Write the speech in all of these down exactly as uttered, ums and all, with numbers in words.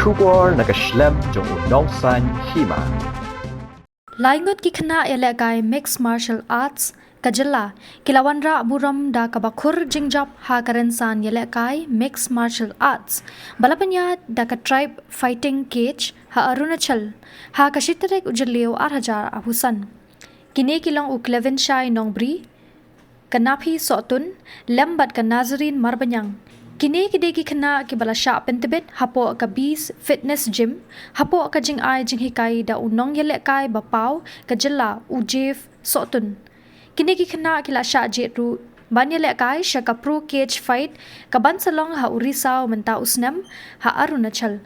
Khubor na ka shlem jong u nongsaiñ hima. Lai ngut ki khynnah ïalehkai Mixed Martial Arts ka jylla ki la wanrah burom da kaba khur jingjop ha ka rynsan ïalehkai Mixed Martial Arts ba la pynïaid da ka Tribe Fighting Cage ha Arunachal ha ka shi tarik u Jylliew ar hajar arphew san. Kine ki long u Clevenshai Nongbri, ka Naphi Sohtun, lem bad ka Nazarene Marbaniang. Kine ki dei ki khynnah kiba la shah pyntbit hapoh ka Beast Fitness Gym hapoh ka jingai jinghikai da u nongïalehkai ba paw ka jylla u Jeff Sohtun. Kine ki khynnah ki la shah jied ruh ban ïalehkai sha ka Pro Cage Fight kaban sa long ha u Risaw mynta u snem ha Arunachal.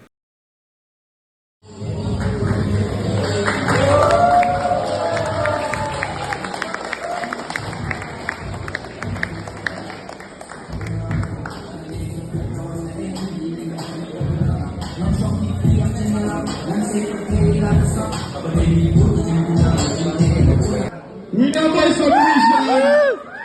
Winner by submission.